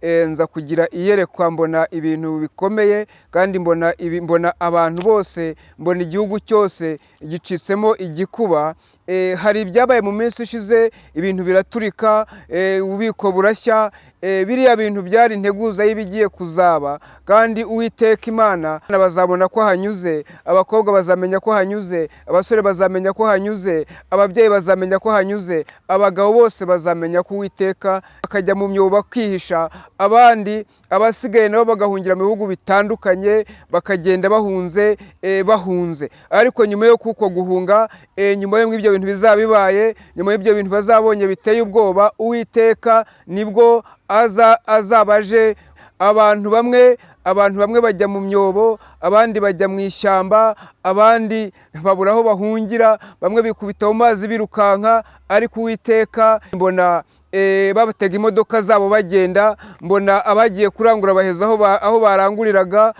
Nza kugira iyerekwa, mbona ibintu bikomeye, kandi mbona ibi, mbona abantu bose, mbona igihugu cyose gicitsemo igikuba. Hari ibyabaye mu minsi ishize, ibintu biraturika, ububiko burashya. Biriya bintu byari integuza y'ibigiye kuzaba. Kandi Uwiteka Imana bazabona ko hanyuze, abakobwa bazamenya ko hanyuze, abasore bazamenya ko hanyuze, ababyeyi bazamenya ko hanyuze, abagabo bose bazamenya ko Uwiteka, bakajya mu myobo bakihisha, abandi abasigaye nabo bagahungira mu bihugu bitandukanye, bakagenda bahunze, bahunze. Ariko nyuma yo kuko guhunga, nyuma yo ibyo bintu bizaba bibaye, nyuma y'ibyo bintu bazabonye biteye ubwoba, Uwiteka nibwo azaba aje. Abantu bamwe bajya mu myobo, abandi bajya mu ishyamba, abandi babura aho bahungira, bamwe bikubita mu mazi birukanka. Ariko Uwiteka mbona babatega imodoka zabo bagenda, mbona abagiye kurangura baheza aho baranguriraga,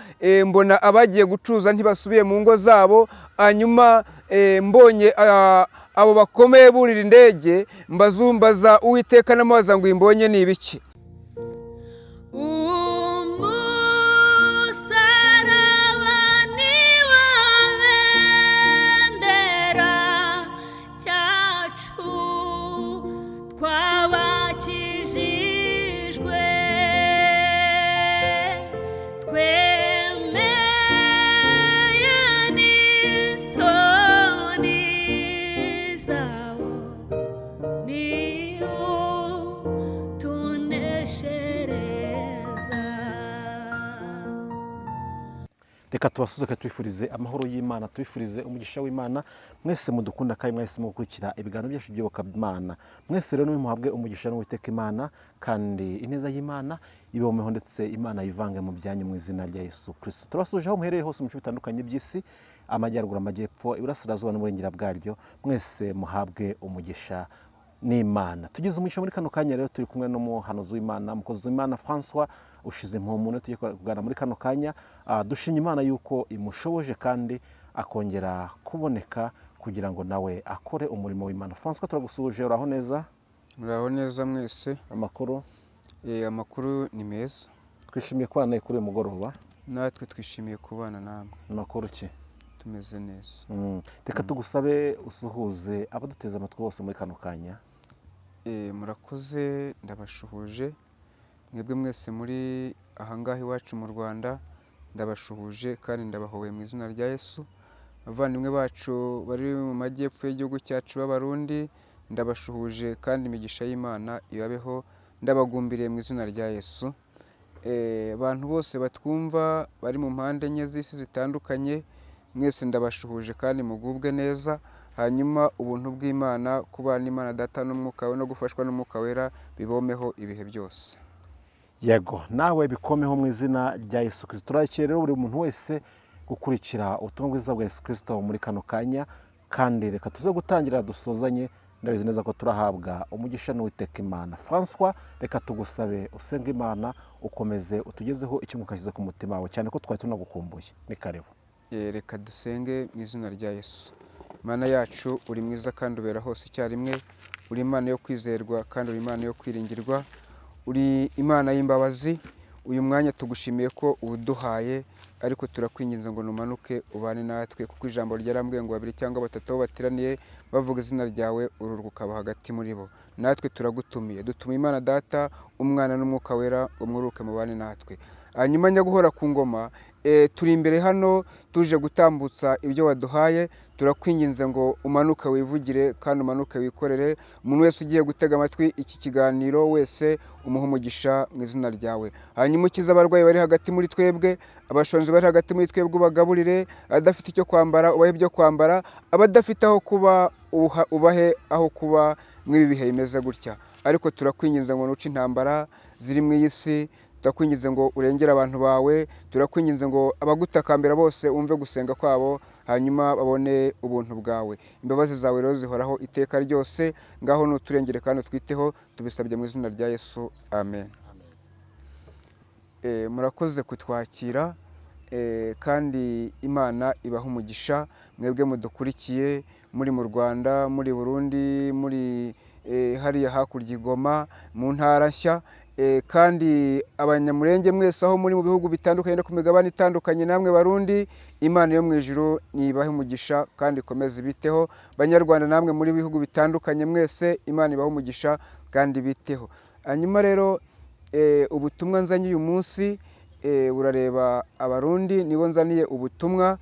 mbona abagiye gucuruza ntibasubiye mu ngo zabo. Hanyuma mbonye abo bakomeye burira indege, mbazumbaza Uwiteka, namubaza ngo imbonye ni ibiki? Umusaraba ni wo bendera ryacu, twabakijijwe, twemeye n'isoni zawo, niwo tuneshereza. Reka tubasuze kandi tubifurize amahoro y'Imana, tubifurize umugisha w'Imana, mwese mudukunda kandi mwese gukurikira ibiganiro byacu by'iyobokamana. Mwese rero muhabwe umugisha n'Uwiteka Imana, kandi ineza y'Imana ibomeho, ndetse Imana yivange mu byanyu mu izina rya Yesu Kirisito. Turabasuje aho muherereye hose mu bice bitandukanye by'isi, amajyaruguru, amajyepfo, iburasirazuba n'uburengera bwaryo. Mwese muhabwe umugisha n'Imana. Tugize umugisha muri kano kanya rero, turi kumwe n'umuhanuzi w'Imana, umukozi w'Imana Francois Ushize Impumu. Tugiye kuganira muri kano kanya. Dushimye Imana yuko imushoboje kandi akongera kuboneka kugira ngo nawe akore umurimo w'Imana. Francois, turagusuhuje, uraho neza? Muraho neza mwese? Amakuru? Amakuru ni meza. Twishimiye kubana nawe kuri uyu mugoroba. Natwe twishimiye kubana namwe. Amakuru ki? Tumeze neza. Reka tugusabe usuhuze abaduteze amatwi bose muri kano kanya. Murakoze, ndabashuhuje mwebwe mwese muri ahangaha iwacu mu Rwanda. Ndabashuhuje kandi ndabahobeye mu izina rya Yesu. Abavandimwe bacu bari mu majyepfo y'igihugu cyacu b'Abarundi, ndabashuhuje kandi imigisha y'Imana ibabeho, ndabagumbiriye mu izina rya Yesu. Abantu bose batwumva bari mu mpande enye z'isi zitandukanye, mwese ndabashuhuje kandi mugubwe neza. Hanyuma ubuntu bw'Imana, kubana n'Imana Data n'Umwuka we, no gufashwa n'Umwuka Wera bibomeho ibihe byose. Yego, nawe bikomeho mu izina rya Yesu Kirisito. Turakira rero buri muntu wese gukurikira ubutumwa bwiza bwa Yesu Kirisito muri kano kanya, kandi reka tuze gutangira dusozanye. Ndabizi neza ko turahabwa umugisha n'Uwiteka Imana. Francois, reka tugusabe usenge Imana, ukomeze utugezeho icyo Umwuka ashyize ku mutima wawe, cyane ko twari tunagukumbuye. Ni karibu. Reka dusenge mu izina rya Yesu. Mana yacu, uri mwiza kandi ubera hose icyarimwe. Uri Imana yo kwizerwa kandi uri Imana yo kwiringirwa, uri Imana y'imbabazi. Uyu mwanya tugushimiye ko uwuduhaye, ariko turakwinginze ngo numanuke ubane natwe, kuko ijambo ryarambwiye ngo babiri cyangwa batatu aho bateraniye bavuga izina ryawe, ururuka ukaba hagati muri bo. Natwe turagutumiye, dutumiye Imana Data, Umwana n'Umwuka Wera ngo mwuruke mubane natwe. Hanyuma nyaguhora ku ngoma, turi imbere hano tuje gutambutsa ibyo waduhaye. Turakwinginze ngo umanuke wivugire kandi umanuke wikorere. Umuntu wese ugiye gutega amatwi iki kiganiro wese, umuhe umugisha mu izina ryawe. Hanyuma ukize abarwayi bari hagati muri twebwe, abashonji bari hagati muri twebwe ubagaburire, abadafite icyo kwambara ubahe ibyo kwambara, abadafite aho kuba ubahe aho kuba muri ibi bihe bimeze gutya. Ariko turakwinginze ngo nuce intambara ziri mu iyi si, turakwinginze ngo urengere abantu bawe, turakwinginze ngo abagutakambira bose wumve gusenga kwabo, hanyuma babone ubuntu bwawe. Imbabazi zawe rero zihoraho iteka ryose. Ngaho nuturengere kandi utwiteho, tubisabye mu izina rya Yesu, amen. Murakoze kutwakira, kandi Imana ibaha umugisha mwebwe mudukurikiye muri mu Rwanda, muri Burundi, muri hariya hakurya i Goma mu ntara nshya. Kandi Abanyamurenge mwese aho muri mu bihugu bitandukanye no ku migabane itandukanye, namwe Barundi, Imana yo mu ijuru nibahe umugisha kandi ikomeze ibiteho. Banyarwanda namwe muri bihugu bitandukanye mwese, Imana ibahe umugisha kandi ibiteho. Hanyuma rero ubutumwa nzanye uyu munsi burareba Abarundi, nibo nzaniye ubutumwa.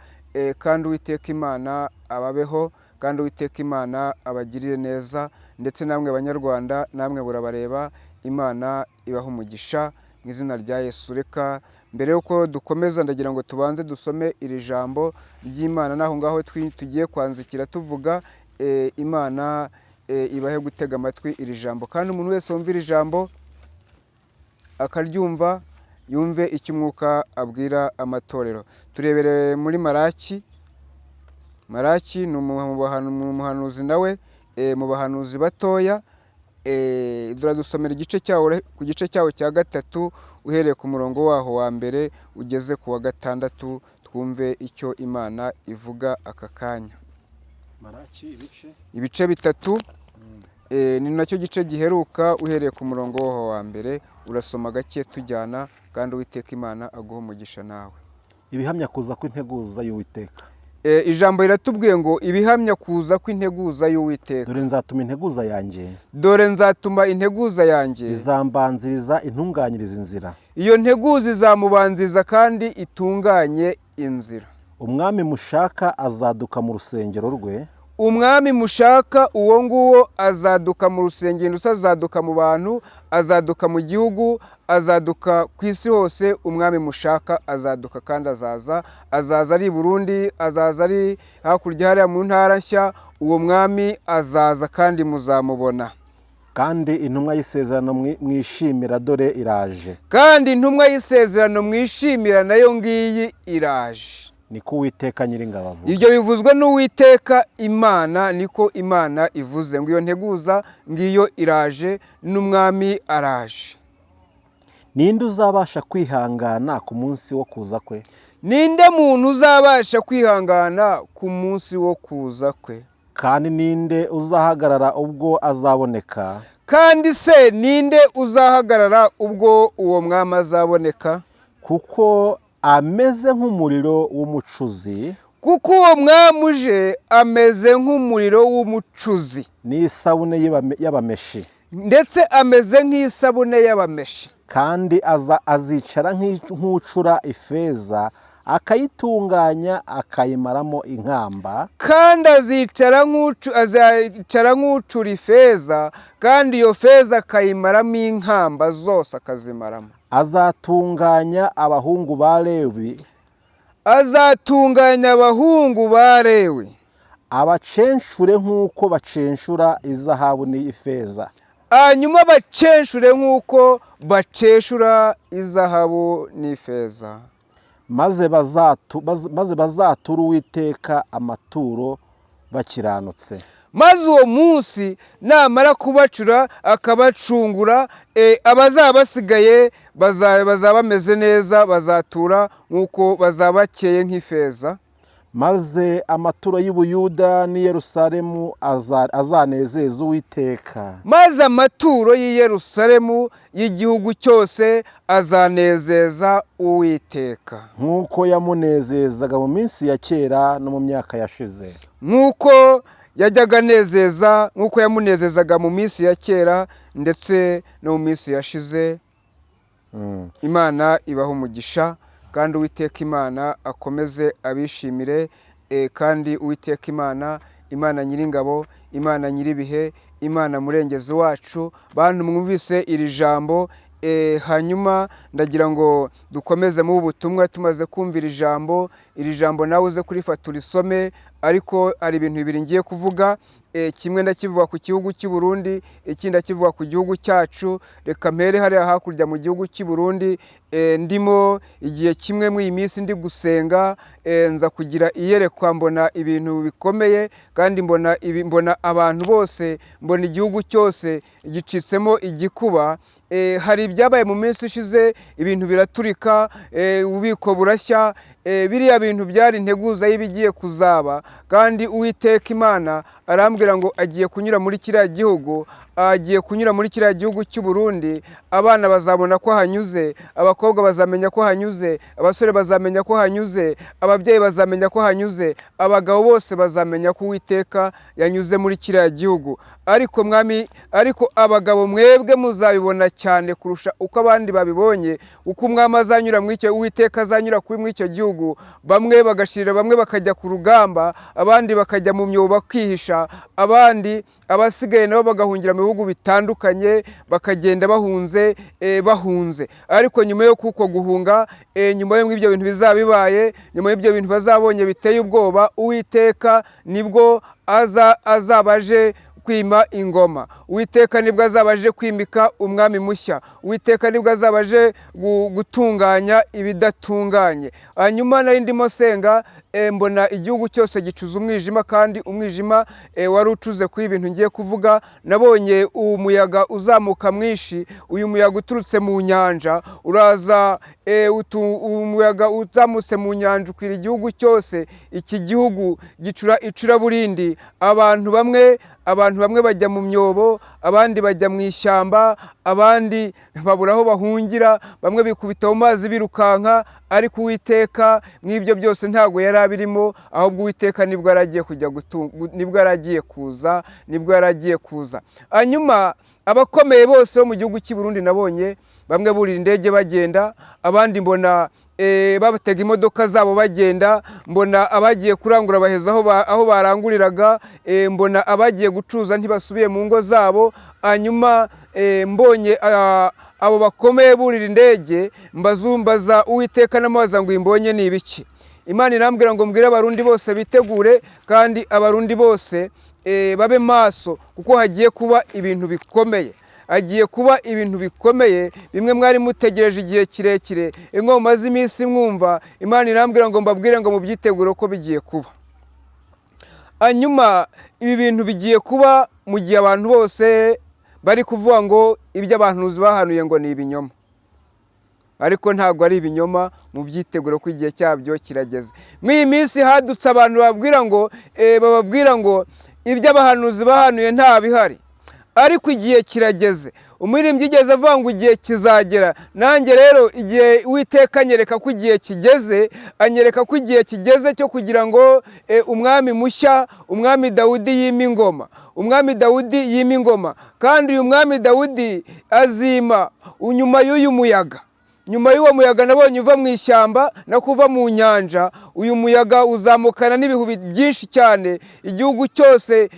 Kandi Uwiteka Imana ababeho, kandi Uwiteka Imana abagirire neza, ndetse namwe Banyarwanda namwe burabareba, Imana ibahe umugisha mu izina rya Yesu. Reka mbere y'uko dukomeza ndagira ngo tubanze dusome iri jambo ry'Imana, naho ngaho tugiye kwanzikira tuvuga. Imana ibahe gutega amatwi iri jambo, kandi umuntu wese wumva iri jambo akaryumva yumve icyo Umwuka abwira amatorero. Turebere muri Maraki. Maraki ni umuhanuzi nawe mu bahanuzi batoya. Turadusomera igice cyawo, ku gice cyawo cya 3, uhereye ku murongo waho wa 1 ugeze ku wa 6, twumve icyo Imana ivuga aka kanya. Maraki ibice Ibice 3, ni nacyo gice giheruka, uhereye ku murongo waho wa 1, urasoma gake tujyana, kandi Uwiteka Imana aguha umugisha nawe. Ibihamya kuza kw'integuza y'Uwiteka. Ijambo riratubwiye ngo ibihamya kuza kw'integuza y'Uwiteka. Dore nzatuma integuza yanjye. Dore nzatuma integuza yanjye. Izambanziriza intunganyiriza inzira. Iyo nteguza izamubanziriza kandi itunganye inzira. Umwami mushaka azaduka mu rusengero rwe. Umwami mushaka uwo nguwo azaduka mu rusengero, ndetse azaduka mu bantu, azaduka mu gihugu, azaduka ku isi hose. Umwami mushaka azaduka kandi azaza, azaza ari i Burundi, azaza ari hakurya hariya mu ntara nshya. Uwo mwami azaza kandi muzamubona. Kandi intumwa y'isezerano mwishimira dore iraje. Kandi intumwa y'isezerano mwishimira nayo ngiyi iraje. Niko Uwiteka Nyiringabo avuga. Ibyo bivuzwe n'Uwiteka Imana, niko Imana ivuze ngo iyo nteguza ngiyo iraje, n'umwami araje. Ninde uzabasha kwihangana ku munsi wo kuza kwe? Ninde muntu uzabasha kwihangana ku munsi wo kuza kwe? Kandi ninde uzahagarara ubwo azaboneka? Kandi se ninde uzahagarara ubwo uwo mwami azaboneka? Kuko ameze nk'umuriro w'umucuzi. Kuko uwo mwami uje ameze nk'umuriro w'umucuzi. N'isabune y'abameshi. Ndetse ameze nk'isabune y'abameshi. Kandi azicara nk'ucura ifeza, akayitunganya akayimaramo inkamba. Kandi azicara nk'ucura ifeza, kandi iyo feza akayimaramo inkamba zose akazimaramo. Azatunganya abahungu ba Lewi. Azatunganya abahungu ba Lewi. Abacencure nk'uko bacencura izahabu n'ifeza. Hanyuma bacencure nk'uko baceshura izahabu n'ifeza. Maze bazatura Uwiteka amaturo bakiranutse. Maze uwo munsi namara kubacura akabacungura, abazaba basigaye bazaba bameze neza, bazatura nk'uko bazaba bakeye nk'ifeza. Maze amaturo y'Ubuyuda n'i Yerusalemu azanezeza Uwiteka. Maze amaturo y'i Yerusalemu y'igihugu cyose azanezeza Uwiteka. Nk'uko yamunezezaga mu minsi ya kera no mu myaka yashize. Nk'uko yajyaga anezeza, nk'uko yamunezezaga mu minsi ya kera ndetse no mu minsi yashize. Imana ibaha umugisha, kandi Uwiteka Imana akomeze abishimire. Kandi Uwiteka Imana, Imana Nyiringabo, Imana Nyiribihe, Imana Murengezi wacu, bantu mwumvise iri jambo. Hanyuma ndagira ngo dukomeze mu butumwa tumaze kumva iri jambo. Iri jambo nawe uze kurifata urisome, ariko hari ibintu bibiri ngiye kuvuga. Kimwe ndakivuga ku gihugu cy'u Burundi, ikindi ndakivuga ku gihugu cyacu. Reka mpere hariya hakurya mu gihugu cy'u Burundi. Ndimo igihe kimwe muri iyi minsi ndi gusenga, nza kugira iyerekwa, mbona ibintu bikomeye, kandi mbona abantu bose, mbona igihugu cyose gicitsemo igikuba. Hari ibyabaye mu minsi ishize, ibintu biraturika, ububiko burashya. Biriya bintu byari integuza y'ibigiye kuzaba, kandi Uwiteka Imana arambwira ngo agiye kunyura muri kiriya gihugu, agiye kunyura muri kiriya gihugu cy'u Burundi. Abana bazabona ko hanyuze, abakobwa bazamenya ko hanyuze, abasore bazamenya ko hanyuze, ababyeyi bazamenya ko hanyuze, abagabo bose bazamenya ko Uwiteka yanyuze muri kiriya gihugu. Ariko mwami, ariko abagabo mwebwe muzabibona cyane kurusha uko abandi babibonye, uko umwami azanyura muri icyo, Uwiteka azanyura kuri muri icyo gihugu, bamwe bagashirira, bamwe bakajya ku rugamba, abandi bakajya mu myobo bakihisha, abandi abasigaye nabo bagahungira mu bihugu bitandukanye, bakagenda bahunze, bahunze. Ariko nyuma yo kuko guhunga, nyuma yo ibyo bintu bizaba bibaye, nyuma y'ibyo bintu bazabonye biteye ubwoba, Uwiteka nibwo azaba aje kwima ingoma. Uwiteka nibwo azaba aje kwimika umwami mushya. Uwiteka nibwo azaba aje gutunganya ibidatunganye. Hanyuma nari ndimo senga, mbona igihugu cyose gicuza umwijima, kandi umwijima wari ucuze kuri ibintu ngiye kuvuga. Nabonye umuyaga uzamuka mwinshi, uyu muyaga uturutse mu nyanja uraza, umuyaga uzamutse mu nyanja ukwira igihugu cyose. Iki gihugu gicura icuraburindi, abantu bamwe bajya mu myobo, abandi bajya mu ishyamba, abandi babura aho bahungira, bamwe bikubita mu mazi birukanka. Ariko Uwiteka mw'ibyo byose ntabwo yari abirimo, ahubwo Uwiteka nibwo yari agiye kujya nibwo yari agiye kuza, nibwo yari agiye kuza. Hanyuma abakomeye bose bo mu gihugu cy'i Burundi nabonye bamwe burira indege bagenda, abandi mbona batega imodoka zabo bagenda, mbona abagiye kurangura baheza aho baranguriraga, mbona abagiye gucuruza ntibasubiye mu ngo zabo. Hanyuma mbonye abo bakomeye burira indege, mbazumbaza Uwiteka, namubaza ngo imbonye ni ibiki? Imana irambwira ngo mbwire Abarundi bose bitegure, kandi Abarundi bose babe maso, kuko hagiye kuba ibintu bikomeye. Hagiye kuba ibintu bikomeye, bimwe mwari mutegereje igihe kirekire, ingo mumaze iminsi mwumva. Imana irambwira ngo mbabwire ngo mubyitegure ko bigiye kuba. Hanyuma ibi bintu bigiye kuba mu gihe abantu bose bari kuvuga ngo ibyo abahanuzi bahanuye ngo ni ibinyoma, ariko ntabwo ari ibinyoma. Mu byiteguro ko igihe cyabyo kirageze. Muri iyi minsi hadutse abantu bababwira ngo ibyo abahanuzi bahanuye nta bihari, ariko igihe kirageze. Umuririmbyi igeze avuga ngo igihe kizagera. Nanjye rero igihe Uwiteka anyereka ko igihe kigeze, anyereka ko igihe kigeze cyo kugira ngo umwami mushya, umwami Dawudi, yime ingoma. Umwami Dawudi yima ingoma, kandi uyu mwami Dawudi azima nyuma y'uyu muyaga, nyuma y'uwo muyaga nabonye uva mu ishyamba no kuva mu nyanja. Uyu muyaga uzamukana n'ibihu byinshi cyane, igihugu cyose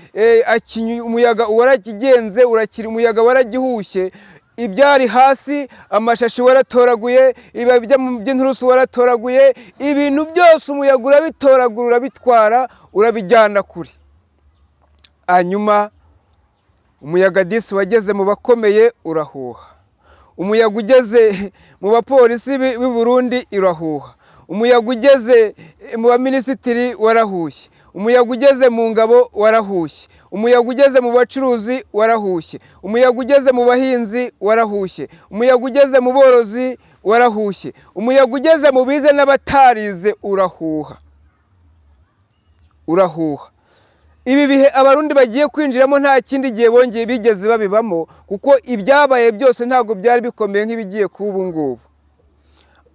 umuyaga warakigenze, urakira, umuyaga waragihushye, ibyari hasi amashashi waratoraguye, ibibabi by'inturusu waratoraguye, ibintu byose umuyaga urabitoragura, urabitwara, urabijyana kure. Hanyuma umuyaga disi wageze mu bakomeye urahuha, umuyaga ugeze mu bapolisi b'i Burundi urahuha, umuyaga ugeze mu baminisitiri warahushye, umuyaga ugeze mu ngabo warahushye, umuyaga ugeze mu bacuruzi warahushye, umuyaga ugeze mu bahinzi warahushye, umuyaga ugeze mu borozi warahushye, umuyaga ugeze mu bize n'abatarize urahuha, urahuha. Ibi bihe Abarundi bagiye kwinjiramo nta kindi gihe bongeye bigeze babibamo, kuko ibyabaye byose ntabwo byari bikomeye nk'ibigiye kuba ubu ngubu.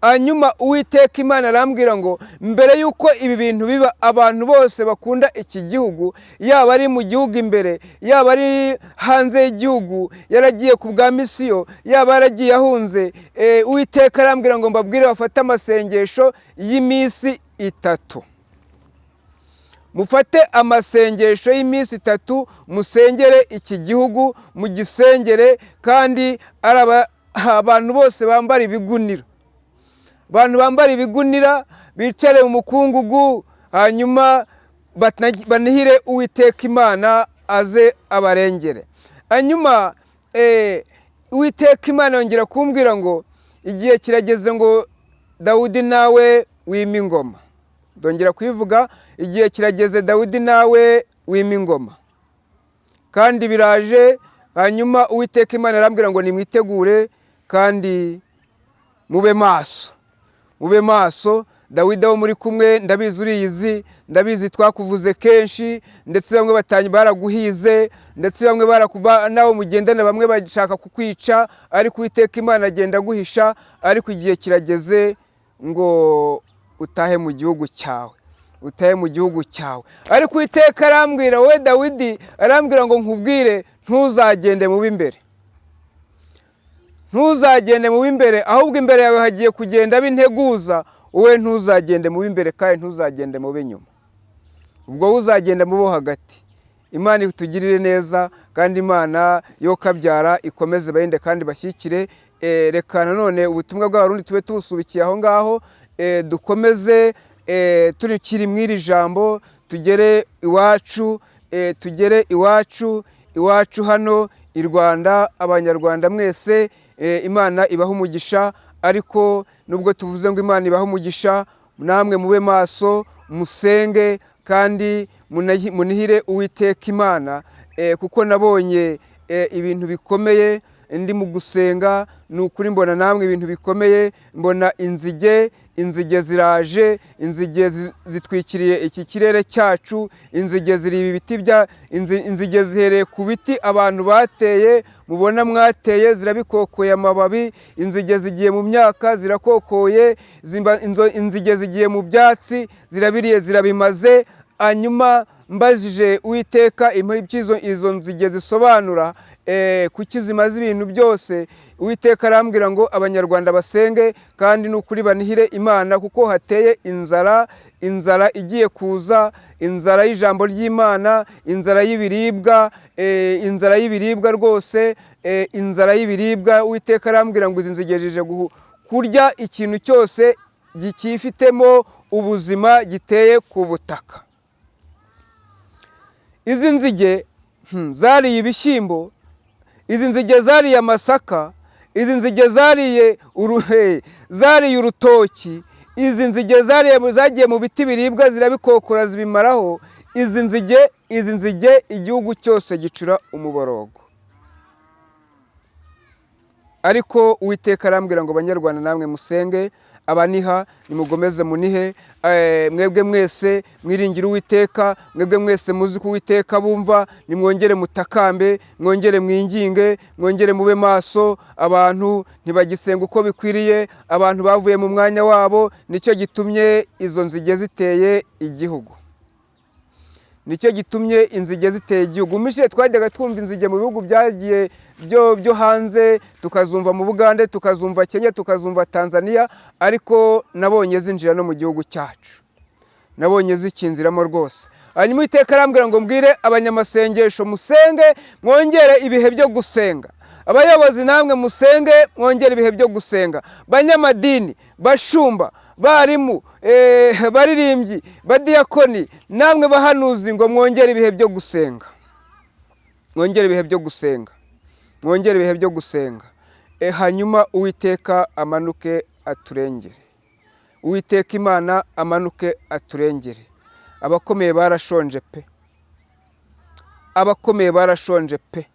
Hanyuma Uwiteka Imana arambwira ngo mbere y'uko ibi bintu biba, abantu bose bakunda iki gihugu, yaba ari mu gihugu imbere, yaba ari hanze y'igihugu, yaragiye ku bwa misiyo, yaba yaragiye ahunze, Uwiteka arambwira ngo mbabwire bafate amasengesho y'iminsi 3. Mufate amasengesho y'iminsi 3, musengere iki gihugu, mugisengere, kandi ari abantu bose bambara ibigunira, abantu bambara ibigunira bicare mu mukungugu, hanyuma banihire Uwiteka Imana aze abarengere. Hanyuma Uwiteka Imana yongera kumbwira ngo igihe kirageze ngo Dawudi nawe wime ingoma. Ndongera kubivuga, igihe kirageze Dawudi nawe wime ingoma, kandi biraje. Hanyuma Uwiteka Imana arambwira ngo nimwitegure kandi mube maso, mube maso. Dawidi abo muri kumwe, ndabizi uriyizi, ndabizi twakuvuze kenshi, ndetse bamwe batanye baraguhize, ndetse bamwe barakuba nawe mugendana, bamwe bashaka kukwica, ariko Uwiteka Imana agenda aguhisha, ariko igihe kirageze ngo utahe mu gihugu cyawe, utahe mu gihugu cyawe. Ariko Uwiteka arambwira, wowe Dawidi, arambwira ngo nkubwire, ntuzagende mu b'imbere, ntuzagende mu b'imbere, ahubwo imbere yawe hagiye kugenda b'integuza. Wowe ntuzagende mu b'imbere kandi ntuzagende mu b'inyuma, ubwo wowe uzagenda mu bo hagati. Imana itugirire neza, kandi Imana yo kabyara ikomeze barinde kandi bashyikire. Reka nanone ubutumwa bw'Abarundi tube tubusubikiye aho ngaho, dukomeze turikiri mu iri jambo, tugere iwacu, tugere iwacu, iwacu hano i Rwanda. Abanyarwanda mwese, Imana ibahe umugisha. Ariko nubwo tuvuze ngo Imana ibahe umugisha, namwe mube maso, musenge kandi munihire Uwiteka Imana, kuko nabonye ibintu bikomeye ndi mu gusenga. Ni ukuri mbona namwe ibintu bikomeye, mbona inzige, inzige ziraje, inzige zitwikiriye iki kirere cyacu, inzige ziri ibiti bya inzige zihereye ku biti abantu bateye, mubona mwateye, zirabikokoye amababi, inzige zigiye mu myaka zirakokoye, inzige zigiye mu byatsi zirabiriye zirabimaze. Hanyuma mbajije Uwiteka impamvu izo nzige zisobanura, kuki zimaze ibintu byose, Uwiteka arambwira ngo Abanyarwanda basenge kandi n'ukuri banihire Imana, kuko hateye inzara, inzara igiye kuza, inzara y'ijambo ry'Imana, inzara y'ibiribwa, inzara y'ibiribwa rwose, inzara y'ibiribwa. Uwiteka arambwira ngo izi nzige zije kurya ikintu cyose gikifitemo ubuzima giteye ku butaka. Izi nzige zariye ibishyimbo, izi nzige zariye amasaka, izi nzige zariye uruhe, zariye urutoki, izi nzige zariye, zagiye mu biti biribwa zirabikokora zibimaraho. Izi nzige, izi nzige, igihugu cyose gicura umuborogo. Ariko Uwiteka arambwira ngo Banyarwanda namwe musenge, abaniha nimugomeze munihe, mwebwe mwese mwiringire Uwiteka, mwebwe mwese muzi ko Uwiteka bumva, nimwongere mutakambe, mwongere mwinginge, mwongere mube maso. Abantu ntibagisenga uko bikwiriye, abantu bavuye mu mwanya wabo, nicyo gitumye izo nzige ziteye igihugu, nicyo gitumye inzige ziteye igihugu. Mishe twajyaga twumva inzige mu bihugu byagiye byo hanze, tukazumva mu Bugande, tukazumva Kenya, tukazumva Tanzania, ariko nabonye zinjira no mu gihugu cyacu, nabonye zikinziramo rwose. Hanyuma Uwiteka arambwira ngo mbwire abanyamasengesho, musenge mwongere ibihe byo gusenga, abayobozi namwe musenge mwongere ibihe byo gusenga, banyamadini, bashumba, barimu, baririmbyi, badiyakoni, namwe bahanuzi, ngo mwongere ibihe byo gusenga, mwongere ibihe byo gusenga, mwongere ibihe byo gusenga. Hanyuma Uwiteka amanuke aturengere, Uwiteka Imana amanuke aturengere. Abakomeye barashonje pe, abakomeye barashonje pe,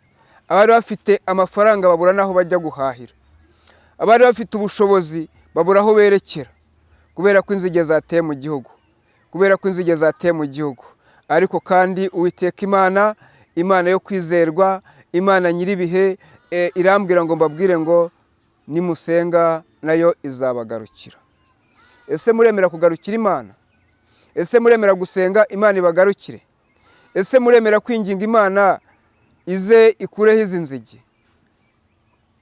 abari bafite amafaranga babura n'aho bajya guhahira, abari bafite ubushobozi babura aho berekera, kubera ko inzige zateye mu gihugu, kubera ko inzige zateye mu gihugu. Ariko kandi Uwiteka Imana, Imana yo kwizerwa, Imana nyir'ibihe, irambwira ngo mbabwire ngo nimusenga nayo izabagarukira. Ese muremera kugarukira Imana? Ese muremera gusenga Imana ibagarukire? Ese muremera kwinginga Imana ize ikureho izi nzige?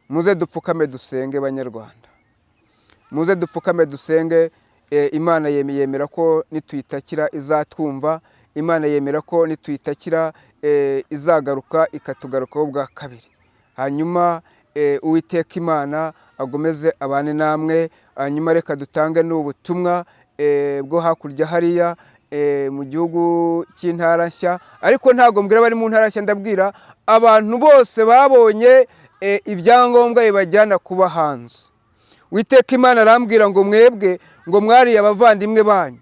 Muze dupfukame dusenge Banyarwanda, muze dupfukame dusenge. Imana yemera ko nituyitakira izatwumva, Imana yemera ko nituyitakira izagaruka ikatugarukaho bwa kabiri. Hanyuma Uwiteka Imana agomeze abane namwe. Hanyuma reka dutange n'ubutumwa bwo hakurya hariya mu gihugu cy'intara nshya, ariko ntabwo mbwira abari mu ntara nshya, ndabwira abantu bose babonye ibyangombwa bibajyana kuba hanze. Uwiteka Imana arambwira ngo mwebwe ngo mwariye abavandimwe banyu,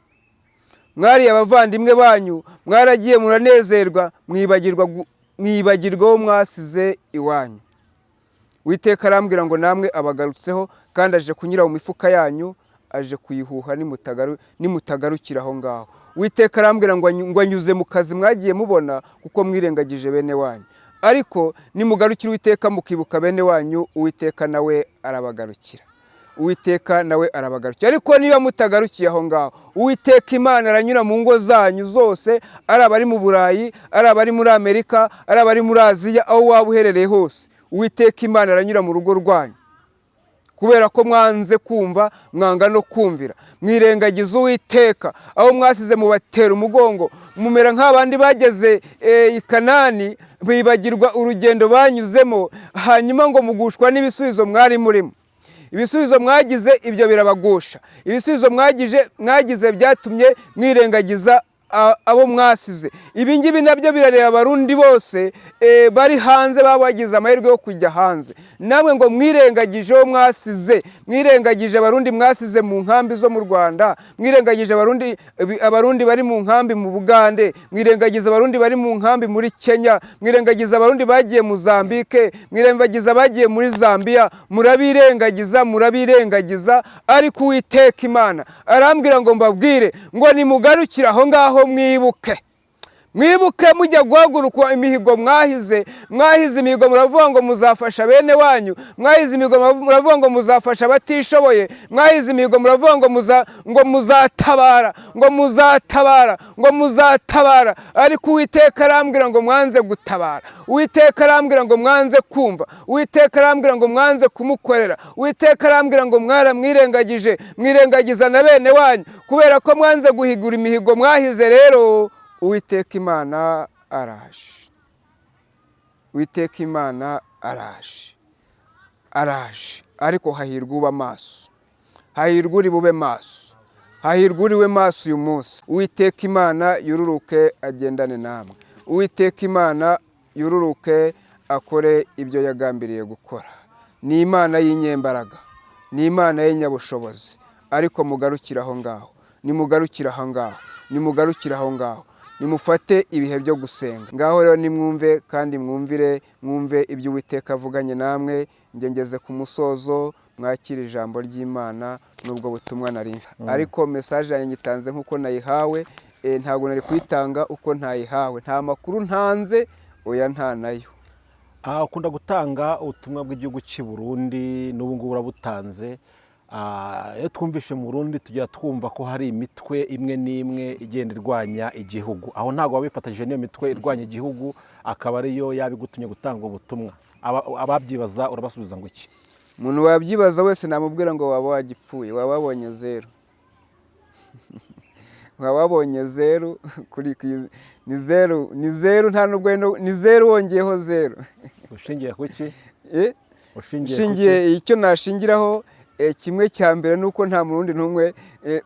mwariye abavandimwe banyu, mwaragiye muranezerwa, mwibagirwa uwo mwasize iwanyu. Uwiteka arambwira ngo namwe abagarutseho, kandi aje kunyura mu mifuka yanyu. aje kuyihuha nimutagarukira aho ngaho. Uwiteka arambwira ngo anyuze mu kazi mwagiye mubona kuko mwirengagije bene wanyu, ariko nimugarukira Uwiteka mukibuka bene wanyu, Uwiteka nawe arabagarukira. Uwiteka nawe arabagarukira. Ariko niba mutagarukiye aho ngaho, Uwiteka Imana aranyura mu ngo zanyu zose, ari abari mu Burayi, ari abari muri Amerika, ari abari muri Aziya, aho waba uherereye hose, Uwiteka Imana aranyura mu rugo rwanyu. Kubera ko mwanze kumva, mwanga no kumvira, mwirengagiza Uwiteka, aho mwasize mubatera umugongo, mumera nk'abandi bageze i Kanani bibagirwa urugendo banyuzemo, hanyuma ngo mugushwa n'ibisubizo mwari murimo. Ibisubizo mwagize ibyo birabagusha, ibisubizo mwagize byatumye mwirengagiza abo mwasize. Ibi ngibi nabyo birareba Abarundi bose bari hanze, baba bagize amahirwe yo kujya hanze. Namwe ngo mwirengagije uwo mwasize, mwirengagije Abarundi mwasize mu nkambi zo mu Rwanda, mwirengagije Abarundi bari mu nkambi mu Bugande, mwirengagiza Abarundi bari mu nkambi muri Kenya, mwirengagiza Abarundi bagiye Mozambique, mwirengagiza abagiye muri Zambia, murabirengagiza, murabirengagiza. Ariko Uwiteka Imana arambwira ngo mbabwire ngo nimugarukire aho ngaho, mwibuke, mwibuke mujya guhaguruka imihigo mwahize. Mwahize imihigo muravuga ngo muzafasha bene wanyu, mwahize imihigo muravuga ngo muzafasha abatishoboye, mwahize imihigo muravuga ngo muzatabara, ngo muzatabara, ngo muzatabara. Ariko Uwiteka arambwira ngo mwanze gutabara, Uwiteka arambwira ngo mwanze kumva, Uwiteka arambwira ngo mwanze kumukorera, Uwiteka arambwira ngo mwaramwirengagije, mwirengagiza na bene wanyu, kubera ko mwanze guhigura imihigo mwahize. Rero Uwiteka Imana araje, Uwiteka Imana araje, araje. Ariko hahirwa uba maso, hahirwa uri bube maso, hahirwa uriwe maso uyu munsi. Uwiteka Imana yururuke agendane namwe, Uwiteka Imana yururuke akore ibyo yagambiriye gukora. Ni Imana y'inyembaraga, ni Imana y'inyabushobozi. Ariko mugarukire aho ngaho, nimugarukire aho ngaho, nimugarukire aho ngaho, nimufate ibihe byo gusenga. Ngaho rero nimwumve kandi mwumvire, mwumve ibyo Uwiteka avuganye namwe. Njye ngeze ku musozo, mwakire ijambo ry'Imana n'ubwo butumwa nari, ariko message yanjye nyitanze nk'uko nayihawe. Ntabwo nari kuyitanga uko ntayihawe. Nta makuru ntanze, oya, nta nayo. Aha ukunda gutanga ubutumwa bw'igihugu cy'i Burundi, n'ubu ngubu urabutanze. Iyo twumvishe mu Burundi tujya twumva ko hari imitwe imwe n'imwe igenda irwanya igihugu. Aho ntabwo waba wifatanyije n'iyo mitwe irwanya igihugu, akaba ariyo yabigutumye gutanga ubutumwa? Ababyibaza urabasubiza ngo iki? Umuntu wabyibaza wese namubwira ngo waba wagipfuye, waba wabonye zeru, waba wabonye zeru kuri ni zeru, ni zeru, nta nubwo ni zeru wongeyeho zeru. Ushingiye ku ki? Ushingiye ku ki? Nshingiye icyo nashingiraho, kimwe cya mbere ni uko nta Murundi n'umwe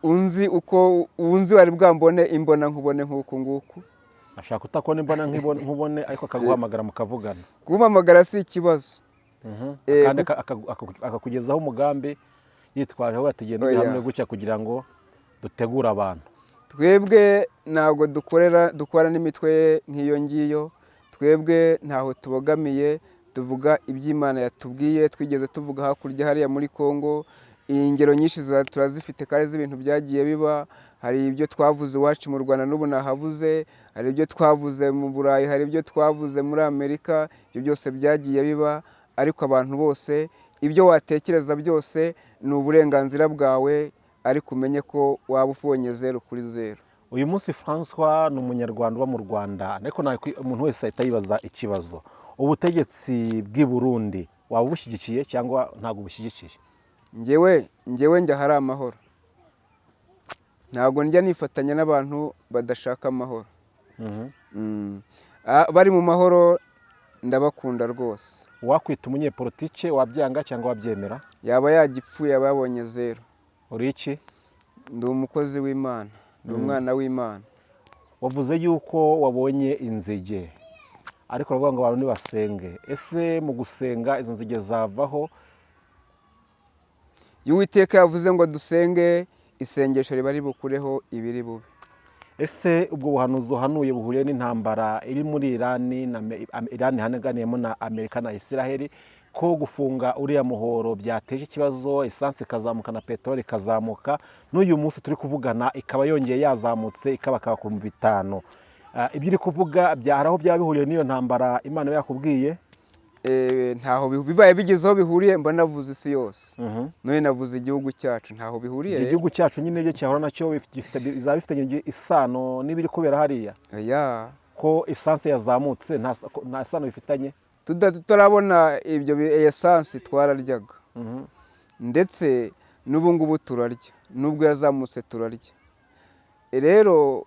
unzi uko unzi wari bwambone imbona nkubone nk'uku nguku. Ashaka kutakubona imbona nkubone, ariko akaguhamagara mukavugana. Kumpamagara si ikibazo. Kandi akakugezaho umugambi yitwaje aho ati genda Oya. hamwe gutya kugira ngo dutegure abantu. Twebwe ntabwo dukora n'imitwe nk'iyo ngiyo. Twebwe ntaho tubogamiye, tuvuga iby'Imana yatubwiye. Twigeze tuvuga hakurya hariya muri Congo, ingero nyinshi turazifite kandi z'ibintu byagiye biba. Hari ibyo twavuze iwacu mu Rwanda, n'ubu nahavuze, hari ibyo twavuze mu Burayi, hari ibyo twavuze muri Amerika, ibyo byose byagiye biba. Ariko abantu bose, ibyo watekereza byose ni uburenganzira bwawe, ariko umenye ko waba ubonye zeru kuri zeru. Uyu munsi Francois ni Umunyarwanda uba mu Rwanda, ariko umuntu wese ahita yibaza ikibazo: ubutegetsi bw'i Burundi waba ubushyigikiye cyangwa ntabwo ubushyigikiye? Njyewe njya ahari amahoro, ntabwo njya nifatanya n'abantu badashaka amahoro. Bari mu mahoro ndabakunda rwose. Wakwita umunyepolitike wabyanga cyangwa wabyemera? Yaba yagipfuye, yaba yabonye zeru. Uri iki? Ndi umukozi w'Imana, ndi umwana w'Imana. Wavuze yuko wabonye inzige, ariko uravuga ngo abantu ntibasenge. Ese mu gusenga izo nzige zavaho? Iyo Uwiteka yavuze ngo dusenge, isengesho riba ribukureho ibiri bube. Ese ubwo buhanuzi uhanuye buhuriye n'intambara iri muri Irani na Irani ihanganiyemo na Amerika na Isiraheli? Ko gufunga uriya muhoro byateje ikibazo, esanse ikazamuka na peteroli ikazamuka, n'uyu munsi turi kuvugana ikaba yongeye yazamutse, ikabakaba ku 5,000. Ibyo uri kuvuga hari aho byaba bihuriye n'iyo ntambara Imana iba yakubwiye? Ntaho bibaye bigeze aho bihuriye, mba navuze isi yose. None navuze igihugu cyacu, ntaho bihuriye Iki rero. gihugu cyacu nyine ibyo cyahura nacyo bizaba bifitanye isano n'ibiri kubera hariya? Oya. Ko esanse yazamutse, nta sano bifitanye? Tutarabona ibyo esanse twararyaga, ndetse n'ubu ngubu turarya, nubwo yazamutse turarya. Rero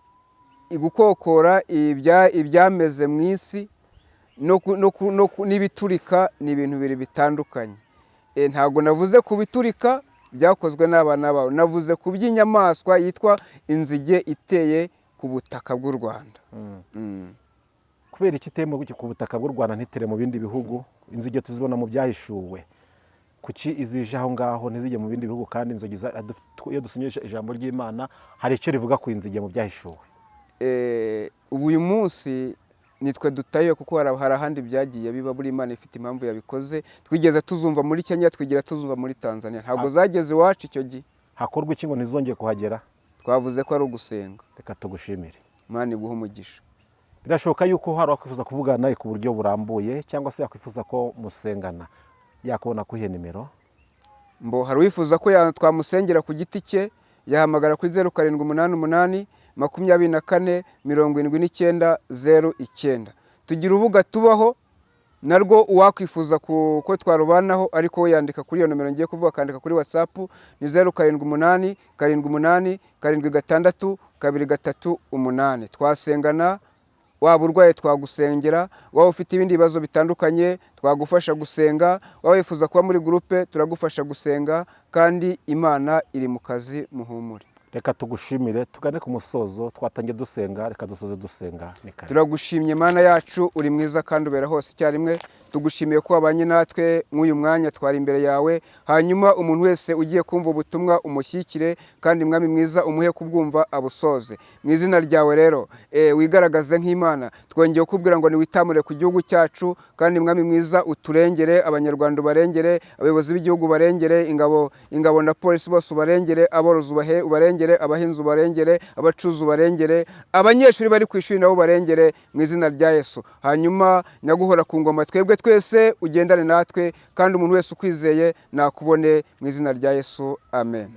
gukokora ibyameze mu isi n'ibiturika ni ibintu bibiri bitandukanye. Ntabwo navuze ku biturika byakozwe n'abana bawe, navuze ku by'inyamaswa yitwa inzige iteye ku butaka bw'u Rwanda. Kubera iki iteye ku butaka bw'u Rwanda, ntitere mu bindi bihugu? Inzige tuzibona mu Byahishuwe. Kuki izije aho ngaho ntizijye mu bindi bihugu? Kandi inzige iyo dusomye ijambo ry'Imana hari icyo rivuga ku inzige mu Byahishuwe. Ubu uyu munsi nitwe dutaye, kuko hari ahandi byagiye biba. Buri Imana ifite impamvu yabikoze. Twigeze tuzumva muri Kenya, twigira tuzumva muri Tanzania, ntabwo zageze iwacu icyo gihe. Hakorwa iki ngo ntizongere kuhagera? Twavuze ko ari ugusenga. Reka tugushimire. Imana iguhe umugisha. Birashoboka yuko hari uwakwifuza kuvugana nawe ku buryo burambuye, cyangwa se yakwifuza ko musengana, yakubona kuyihe nimero? Mbo hari uwifuza ko twamusengera ku giti cye, yahamagara kuri 0788 24 79 09. Tugira urubuga tubaho narwo, uwakwifuza ko twarubanaho, ariko we yandika kuri iyo nomero ngiye kuvuga, akandika kuri WhatsApp, ni 0787 876 238. Twasengana, waba urwaye twagusengera, waba ufite ibindi bibazo bitandukanye twagufasha gusenga, waba wifuza kuba muri groupe turagufasha gusenga, kandi Imana iri mu kazi, muhumure. Reka tugushimire, tugane ku musozo. Twatangiye dusenga, reka dusoze dusenga. Ni kare. Turagushimye Mana yacu, uri mwiza kandi ubera hose icyarimwe. Tugushimiye ko wabanye natwe mw'uyu mwanya twari imbere yawe. Hanyuma umuntu wese ugiye kumva ubutumwa umushyikire, kandi Mwami mwiza umuhe kubwumva abusoze. Mu izina ryawe rero wigaragaze nk'Imana. Twongeye kukubwira ngo niwitamure ku gihugu cyacu, kandi Mwami mwiza uturengere, Abanyarwanda ubarengere, abayobozi b'igihugu barengere, ingabo na polisi bose ubarengere, aborozi ubarengere, abahinzi ubarengere, abacuruzi ubarengere, abanyeshuri bari ku ishuri nabo barengere, mu izina rya Yesu. Hanyuma nyaguhora ku ngoma twebwe twese ugendane natwe, kandi umuntu wese ukwizeye nakubone, mu izina rya Yesu, amen.